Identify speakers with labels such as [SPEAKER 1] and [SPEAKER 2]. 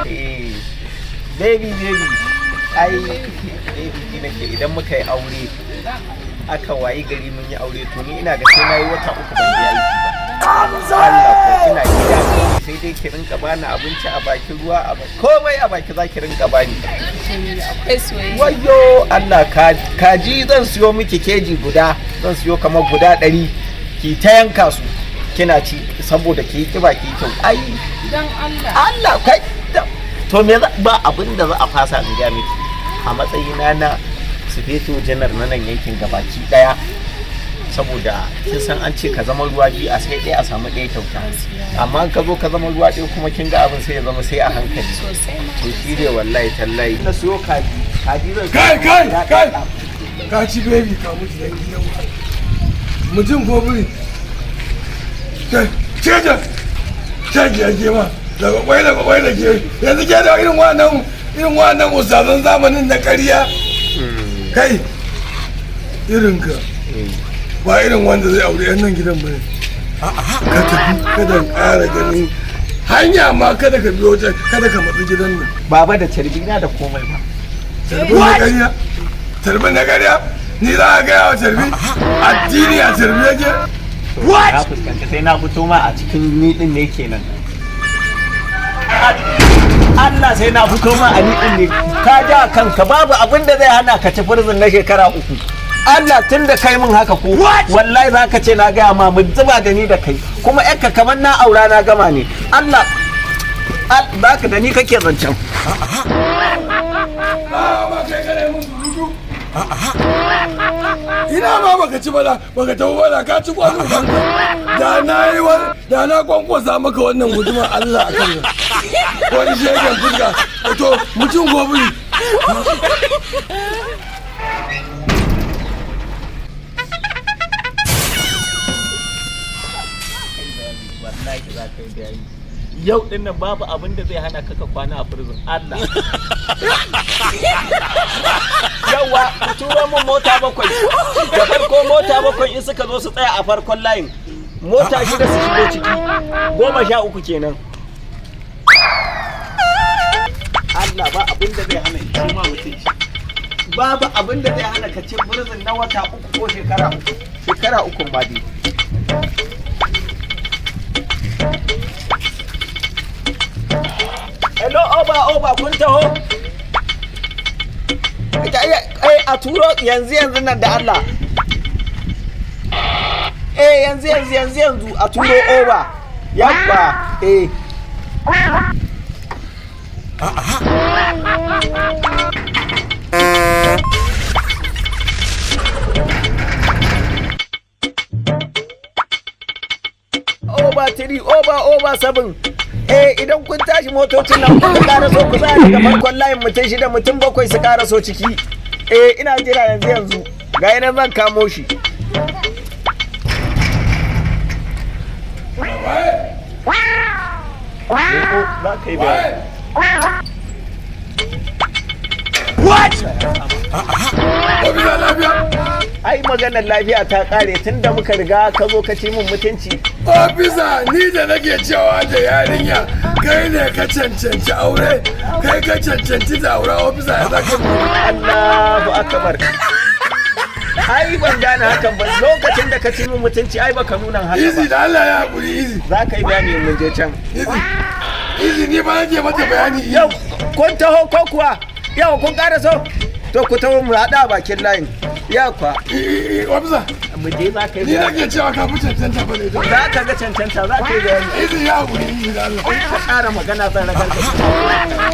[SPEAKER 1] Eh, baby, baby, ai baby, ji nake idan muka yi aure, aka wayi gari mun yi aure, to ni ina ga sai na yi wata 3 ban je aiki ba. Allah ko ina gida, sai dai ki rinka bani abinci a baki, ruwa a baki, komai a baki za ki rinka bani.
[SPEAKER 2] Jamilu, akwai soyayya.
[SPEAKER 1] Wayo Allah, kaji zan siyo miki keji guda, zan siyo kamar guda 100, ki ta yanka su kina ci saboda ki yi kiba, ki yi kyau ai.
[SPEAKER 2] Dan Allah.
[SPEAKER 1] Allah kai, to me ba abin da za a fasa, in ga miki, a matsayina na sufeto janar na nan yankin gabaki daya, saboda kin san an ce ka zama ruwa biyu a sai ɗaya a samu ɗaya kyauta, amma ka zo ka zama ruwa ɗaya kuma, kin ga abin sai ya zama sai a hankali.
[SPEAKER 2] Sosai ma.
[SPEAKER 1] To shi ne, wallahi tallahi na siyo kaji, kaji zan siyo
[SPEAKER 3] Kai, kai,
[SPEAKER 1] guda
[SPEAKER 3] kai.
[SPEAKER 1] ɗaya.
[SPEAKER 3] Ka ci baby, ka mutu dan gidan mutum ko biri. Kai, ceja ce ke ma daga kwai, daga kwai da ke yanzu ke da irin wannan ustazan zamanin na ƙarya. Kai, irin ka ba irin wanda zai aure yan nan gidan bane. Ka tafi, kada in ƙara ganin hanya ma, kada ka biyo ta, kada ka matsi gidan nan.
[SPEAKER 1] Baba, da carbi na da komai ba.
[SPEAKER 3] Carbin na ƙarya, carbin na ƙarya, ni za a gaya wa carbi? Addini a carbi yake?
[SPEAKER 1] Na fuskanci sai na fito ma a cikin ni din ne kenan. Allah, sai na fito ma a ni din ne. Ka ja kanka, babu abin da zai hana ka ci prison na shekara 3. Allah, tun da kai mun haka ko, wallahi za ka ce na gaya ma, mu zuba da ni da kai kuma yanka kamar na aura na gama ne. Allah za ka da ni kake zancen.
[SPEAKER 3] Ma kai kana mun surutu, ina ma baka ci bala, baka tafi bala, ka ci kwano banka da na yi wani da na kwankwasa maka wannan guduma. Allah, akan wani shegen fuska, to mutum gobiri.
[SPEAKER 1] Wallahi za ka yi bayani yau din nan, babu abin da zai hana ka ka kwana a prison. Allah, yawa, ku turo min mota bakwai da farko, mota bakwai in suka zo su tsaya a farkon layin, mota shida su shigo ciki, 13 kenan. Allah, ba abin da zai hana shi ma mutunci, babu abin da zai hana ka ci prison na wata 3 ko shekara 3, shekara 3 ma dai. Hello, oba oba, kun taho? Eh, a turo yanzu yanzu nan da Allah. Eh, yanzu yanzu yanzu yanzu a turo oba. Yabba, eh. Over 3, over over 7. Eh, idan kun tashi motocin nan kun ƙara so ku tsaya daga farkon layin, mutum shida, mutum bakwai su ƙara so ciki. Eh, ina jira yanzu yanzu. Ga nan zan kamo shi. Za ka yi bayani.
[SPEAKER 3] What? Ofisa, lafiya?
[SPEAKER 1] Ai maganar lafiya ta kare tun da muka riga ka zo ka ci min mutunci.
[SPEAKER 3] Ofisa, ni da nake cewa da yarinya, kai ne ka cancanci aure, kai ka cancanci da aure, ofisa, ya zaka
[SPEAKER 1] Allahu akbar. Ai ban gane hakan ba, lokacin da ka ci min mutunci ai baka nuna haka
[SPEAKER 3] Easy
[SPEAKER 1] ba.
[SPEAKER 3] Da Allah ya hakuri, easy.
[SPEAKER 1] Za ka yi bayani in mun je can.
[SPEAKER 3] Easy. Easy, ni ba nake mata bayani.
[SPEAKER 1] Yau kun taho ko kuwa? Yau kun ƙara so? To ku taho mu haɗa a bakin layin. Ya kwa.
[SPEAKER 3] Ofisa,
[SPEAKER 1] Mu je, za ka yi
[SPEAKER 3] ni
[SPEAKER 1] bayani.
[SPEAKER 3] nake cewa ka fi cancanta ba ne.
[SPEAKER 1] Za ka ga cancanta, za ka yi bayani.
[SPEAKER 3] Easy, ya hakuri, easy da Allah.
[SPEAKER 1] In ka ƙara magana zan ragar.